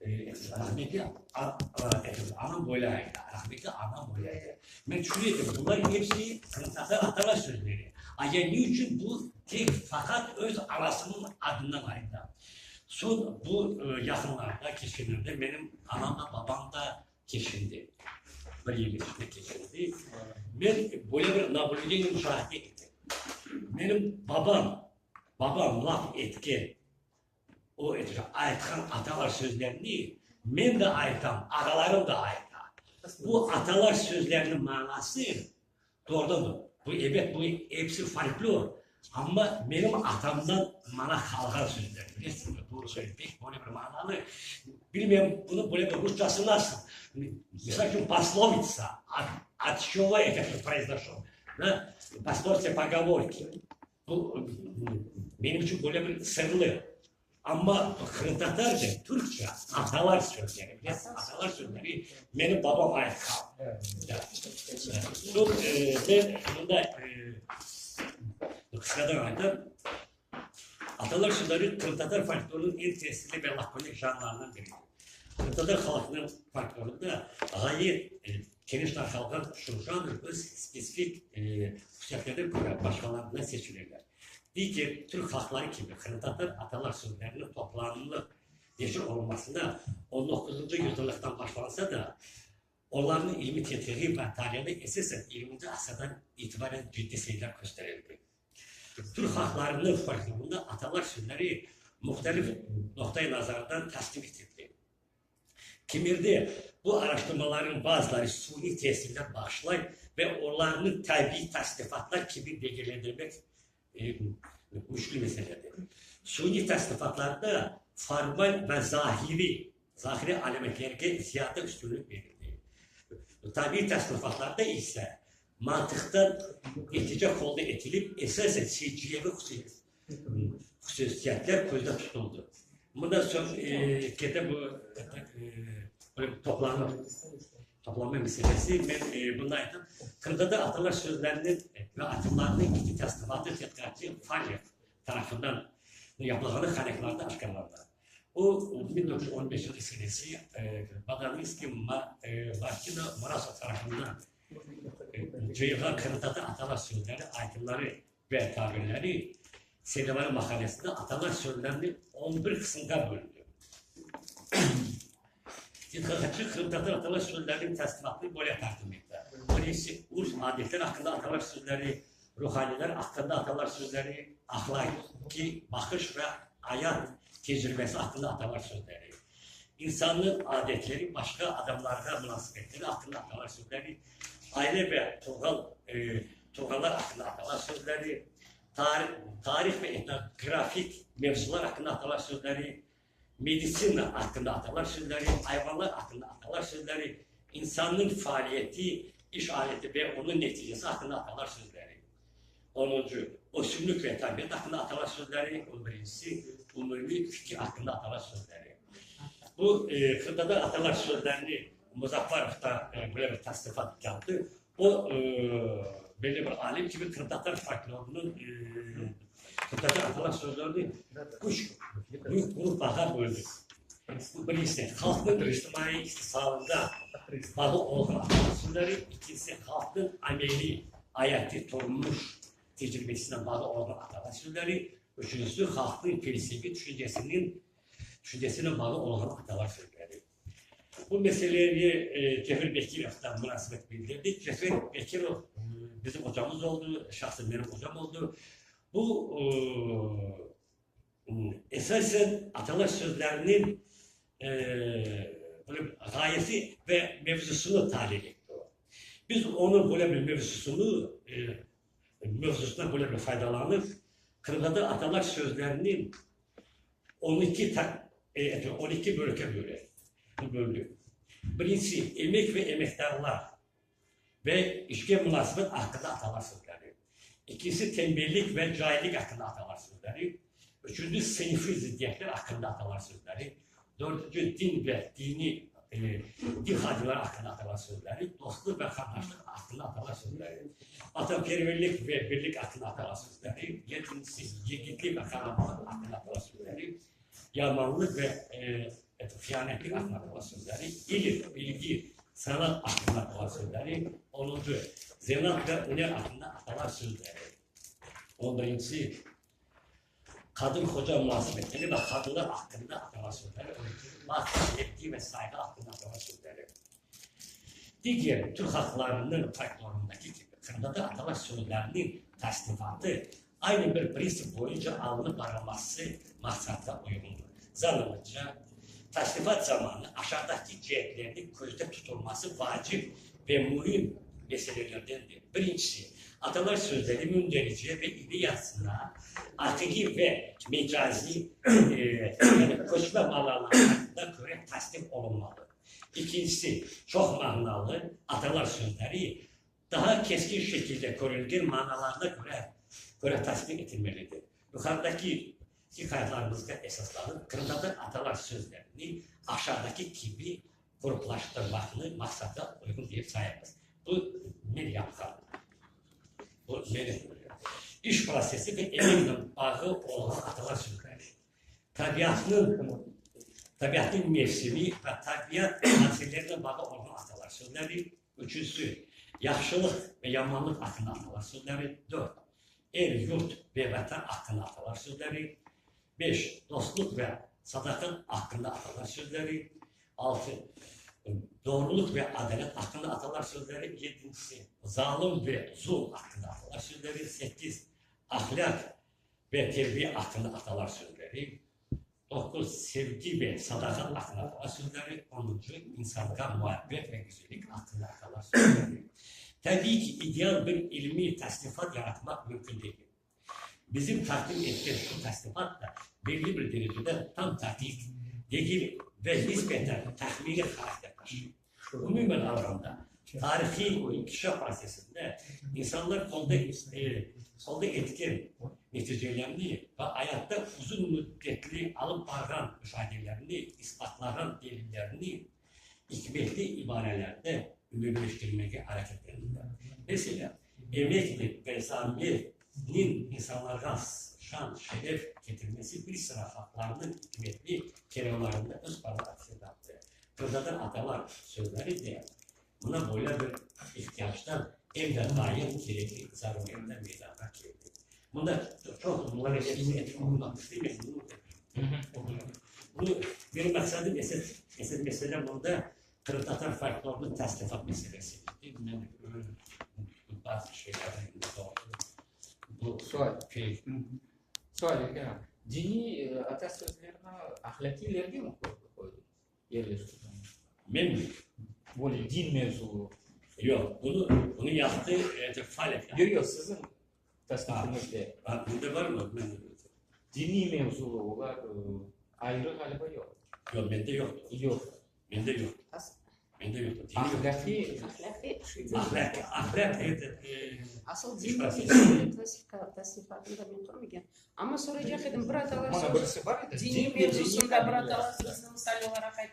Rahmetli anam böyle ayta, rahmetli anam böyle ayta. Men tüşüne edim, bunlar episi qırımtatar atalar sözleri. A ya ne içün bu tek faqat öz anasınıñ adından ayta? Soñ bu yaqınlarda, keçkenlerde menim anam da, babam da keçindi. Bir yıl içinde keçindi. Men böyle bir nablüdeniye müşahede ettim. Menim babam, babam laf etken O aytqan atalar sözlerini men de aytam, ağalarım da ayta. Bu atalar sözleriniñ manası doğrudan, bu, ebet, bu episi folklor, amma menim atamdan maña qalğan sözler, bilesiñmi, doğru söyleyim, pek böyle bir manalı, bilmeyim, bunı böyle bir rusçası nasıl, misal içün, poslovitsa, ot çego eto proizoşlo, da, poslovitsa, pogovorki. Bu, menim içün böyle bir sırlı. Amma qırımtatarca, türkçe atalar sözleri, bilesiz, atalar sözleri menim babam aytqan. Soñ, men mında qısqadan aytam, atalar sözleri qırımtatar folklorınıñ eñ tesirli ve lakonik janrlarından biridir. Qırımtatar halqınıñ folklorında ğayet keniş tarqalğan şu janr öz spesifik hususiyetlerine köre başqalarından seçileler. Diger türk halqları kibi qırımtatar atalar sözleriniñ toplanılıp neşir olunmasına on doquzıncı yüzyıllıqtan başlansa da, olarnıñ ilmiy tedqiqi ve talili esasen yigirminci asırdan itibaren ciddiy seyirler kösterildi. Türk halqlarınıñ folklorında atalar sözleri muhtelif noqta-i nazardan tasnif etildi. Kimerde bu araştırmalarnıñ bazıları suniy tesirler bağışlay ve olarnı tabiiy tasnifatlar kibi belgilendirmek müşkül meseledir. Suniy tasnifatlarda formal ve zahiriy, zahiriy alâmetlerge ziyade üstünlik berildi. Tabiiy tasnifatlarda ise mantıqtan netica qolda etilip, esasen seciyeviy hususiyetler közde tutuldı. Bundan soñ kete bu toplanıp, toplanma meselesi, men bunı aytam, Qırımtatar atalar sözleriniñ ve aytımlarınıñ iki tasnifatı tedqiqatçı Falyev tarafından yapılğanı qaynaqlarda aşkârlandı. O, 1915 senesi Bodaninskiy Martino Murasov tarafından cıyılğan qırımtatar atalar sözleri, aytımları ve tabirleri serlevalı maqalesinde atalar sözlerini on bir qısımğa böldi. Tedqiqatçı qırımtatar atalar sözleriniñ tasnifatını böyle taqdim etti. Birincisi, urf-adetler aqqında atalar sözleri, ruhaniyler aqqında atalar sözleri, ahlâqiy baqış ve ayat tecribesi aqqında atalar sözleri, insannıñ adetleri, başqa adamlarğa munasebetleri aqqında atalar sözleri, aile ve tuvğan Tuvğanlar aqqında atalar sözleri, tarih ve etnografik mevzular aqqında atalar sözleri, meditsina aqqında atalar sözleri, ayvanlar aqqında atalar sözleri, insannıñ faaliyeti, iş aleti ve onıñ neticesi aqqında atalar sözleri. Onuncı, ösümlik ve tabiat aqqında atalar sözleri, on birincisi, umumiy fikir aqqında atalar sözleri. Bu qırımtatar atalar sözlerini Muzaffarov da böyle bir tasnifat yaptı. O, belli bir alim kibi qırımtatar folklorınıñ, qırımtatar atalar sözlerini üç büyük gruppağa böldi. Birincisi, halqnıñ içtimaiy istisalında bağlı olğan atalar sözleri, ikincisi, halqnıñ ameliy, ayatiy, turmuş tecribesinen bağlı olğan atalar sözleri, üçüncisi, halqnıñ felsefiy tüşüncesiniñ, tüşüncesinen bağlı olğan atalar sözleri. Bu meselege Cefer Bekirov da munasebet bildirdi. Cefer Bekirov bizim ocamız oldı, şahsen menim ocam oldı. Bu, esasen, atalar sözleriniñ böyle ğayesi ve mevzusını talil etti o. Biz onıñ böyle bir mevzusını, mevzusından böyle bir faydalanıp, qırımtatar atalar sözleriniñ 12 12 bölükke böle, böldük. Birincisi, emek ve emekdarlar ve işke munasebet aqqında atalar sözleri. İkincisi, tenbellik ve caillik aqqında atalar sözleri. Üçünci, sınıfiy zıddiyetler aqqında atalar sözleri. Dördünci, din ve diniy din hadimleri aqqında atalar sözleri. Dostluq ve qardaşlıq aqqında atalar sözleri. Vatanperverlik ve birlik aqqında atalar sözleri. Yedincisi, yigitlik ve qaramanlıq aqqında atalar sözleri. Yamanlıq ve. Hıyanetlik hakkında atalar sözleri, ilim, bilgi, sanat hakkında atalar sözleri, onuncu, zenaat ve üner hakkında atalar sözleri, on birincisi, qadın-qoca munasebetleri ve qadınlar hakkında atalar sözleri, 12, laf, sevgi ve sayğı hakkında atalar sözleri. Diger türk halqlarınıñ folklorındaki kibi, qırımtatar atalar sözleriniñ tasnifatı aynı bir printsip boyunca alınıp barılması maqsatqa uyğundır. Zanımızca, tasnifat zamanı aşağıdaki ceetlerniñ közde tutulması vacip ve müim meselelerdendir. Birincisi, atalar sözleri münderice ve ideyasına aqiqiy ve mecaziy, yani köçme manalarına köre tasnif olunmalı. İkincisi, çoqmanalı atalar sözleri daha keskin şekilde körülgen manalarına köre köre tasnif etilmelidir. Yuqarıdaki hikâyatlarımızğa esaslanıp, qırımtatar atalar sözlerini aşağıdaki kibi gruplaştırmaqnı maqsatqa uyğun dep sayamız. Bu men yapqan, bu menim iş protsessi ve emeknen bağı olğan atalar sözleri. Tabiatnıñ, tabiatnıñ mevsimi ve tabiat adiselerinen bağlı olğan atalar sözleri. Üçüncüsi, yahşılıq ve yamanlıq aqqında atalar sözleri. Dört, el, yurt ve Vatan aqqında atalar sözleri. Beş, dostluq ve sadaqat aqqında atalar sözleri. Altı, doğrulıq ve adalet aqqında atalar sözleri. Yedincisi, zalım ve zul aqqında atalar sözleri. Sekiz, ahlâq ve terbiye aqqında atalar sözleri, doquz, sevgi ve sadaqat aqqında atalar sözleri, onuncu, insanğa muabbet ve güzellik aqqında atalar sözleri. Tabiiy ki, ideal bir ilmiy tasnifat yaratmaq mümkün degil. Bizim taqdim etken şu tasnifat da belli bir derecede tam daqiq degil ve nisbeten tahminiy harakter taşıy. Umumen alğanda, tarihiy inkişaf protsessinde insanlar qolda qolda etken neticelerini ve ayatta uzun müddetli alıp barğan müşahdelerini isbatlağan delillerini ikmetli ibarelerde umumiyleştirmege areketlendiler. Meselâ, emeknen ve zametniñ insanlarğa şan-şeref ketirmesi bir sıra halqlarnıñ ikmetli kelamlarında öz parlaq aksini taptı. Qırımtatar atalar sözleri de mına böyle bir ihtiyacdan em de ğayet kerekli zaruriyetten meydanğa keldi. Mında çoq bunlar hepsini etip oqumaq istemeyim, bunu Bunu benim maqsadım esas, esas mesele mında qırımtatar folklorınıñ tasnifat meselesi. Men bazı şeylerni bu Sual. Sual, Erkin ağa. Diniy ata sözlerini ahlâkiylerge mi qoydıñız, yerleştirdiñiz? Menmi? Böyle din mevzulı. Yoq, bunı, bunı yaptı, это Falek yaptı. Yoq, yoq, siziñ tasnifiñizde. Ha, bunda barmı? Men Diniy mevzulı olar ayrı ğaliba yoq. Yoq, mende yoqtır. Yoq. Mende yoq. Mende yoqtır. Diniy yoq. Ahlâqiy. Ahlâqiy. Ahlâq, ahlâq, это, Asıl iş diniy protsessi. tasnifatını da men körmegen. Amma soraycaq edim, bir atalar Mana sözü birisi bar edi. diniy Din ve diniy mevzusında bir qabiliyet. atalar sözüni misal olaraq ayta.